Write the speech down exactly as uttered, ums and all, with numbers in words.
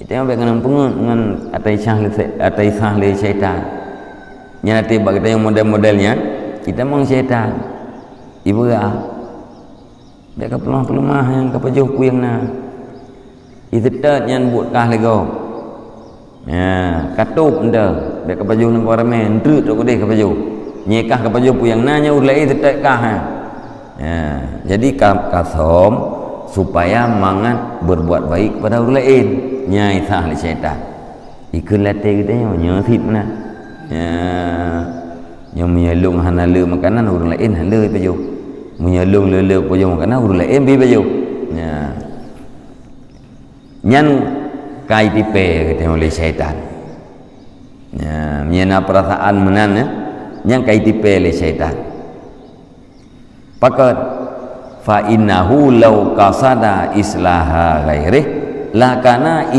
Geutanyoe bék keunong peungeut ngon ata isah lé se-, ata isah lé syaitan. Nyan até bak geutanyoe model-model nyan, geutanyoe syaitan. Ibeurah. Bék kapeuleumah-peuleumah nyang kapajoh peue nyang na. Iseutôt nyan buet kah lé gob. Ya, katôb enda. Bék kapajoh lam kawan ramé, eunteuk trok keudeh kapajoh. Nyang kah kapajoh peue nyang na, nyan ureuëng laén seutôt kah, ha. Ya, jadi ka, kasöm supaya mangat berbuat baik kepada ureuëng laén. Nyan isah lé syaitan. Ikheun lam até geutanyoe, nyoe cit meunan. Ya. Nyoe meunyoe lôn hana le makanan, ureuëng laén hana le pajoh. Meunyoe lôn le-le pajoh makanan, ureuëng laén bri pajoh. Ya. Nyan ka itipée geutanyoe lé syaitan. Ya, meunyoe na peurasaan meunan, ya, nyan ka itipée lé syaitan. Pakon? Fa innahu law qasada islaha ghairih lakana